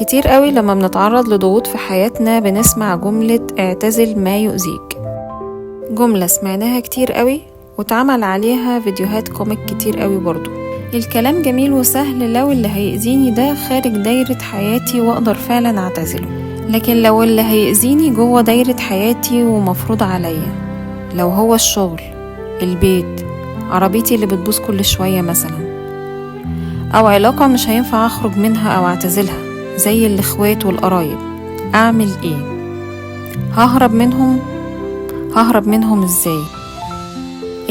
كتير قوي لما بنتعرض لضغوط في حياتنا بنسمع جملة اعتزل ما يؤذيك، جملة سمعناها كتير قوي واتعمل عليها فيديوهات comic كتير قوي برضو. الكلام جميل وسهل لو اللي هيأذيني ده خارج دايرة حياتي واقدر فعلا اعتزله، لكن لو اللي هيأذيني جوه دايرة حياتي ومفروض عليا، لو هو الشغل، البيت، عربيتي اللي بتبوظ كل شوية مثلا، أو علاقة مش هينفع أخرج منها أو أعتزلها زي الإخوات والقرايب، أعمل إيه؟ ههرب منهم؟ ههرب منهم إزاي؟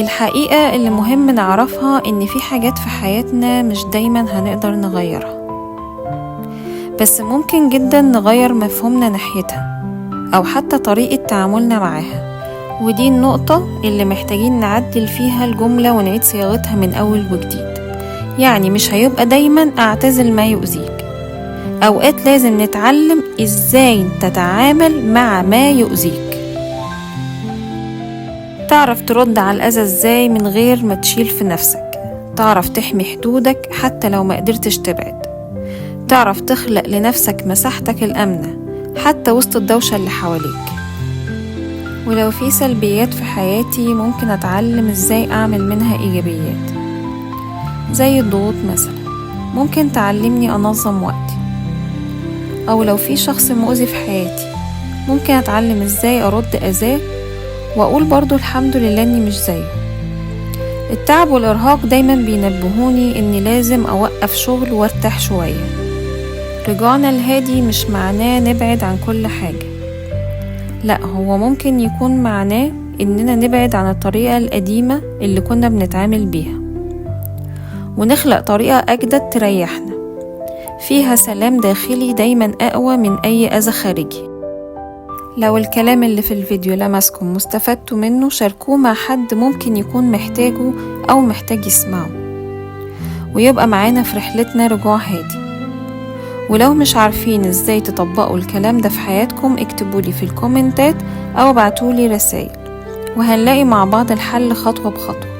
الحقيقة اللي مهم نعرفها إن في حاجات في حياتنا مش دايما هنقدر نغيرها، بس ممكن جدا نغير مفهومنا ناحيتها أو حتى طريقة تعاملنا معاها، ودي النقطة اللي محتاجين نعدل فيها الجملة ونعيد صياغتها من أول وجديد. يعني مش هيبقى دايما أعتزل ما يؤذيك، أوقات لازم نتعلم إزاي تتعامل مع ما يؤذيك، تعرف ترد على الأذى إزاي من غير ما تشيل في نفسك، تعرف تحمي حدودك حتى لو ما قدرتش تبعد، تعرف تخلق لنفسك مساحتك الآمنة حتى وسط الدوشة اللي حواليك. ولو في سلبيات في حياتي ممكن أتعلم إزاي أعمل منها إيجابيات، زي الضغوط مثلا ممكن تعلمني أنظم وقتي، أو لو في شخص مؤذي في حياتي ممكن أتعلم إزاي أرد أذاه وأقول برضو الحمد لله إني مش زيه. التعب والإرهاق دايما بينبهوني إني لازم أوقف شغل وارتاح شوية. رجوعنا الهادي مش معناه نبعد عن كل حاجة، لا، هو ممكن يكون معناه إننا نبعد عن الطريقة القديمة اللي كنا بنتعامل بيها ونخلق طريقة أجدد تريحنا فيها سلام داخلي دايما أقوى من أي أذى خارجي. لو الكلام اللي في الفيديو لمسكم واستفدتوا منه شاركوه مع حد ممكن يكون محتاجه أو محتاج يسمعه، ويبقى معانا في رحلتنا رجوع هادي. ولو مش عارفين ازاي تطبقوا الكلام ده في حياتكم اكتبولي في الكومنتات أو ابعتولي رسائل، وهنلاقي مع بعض الحل خطوة بخطوة.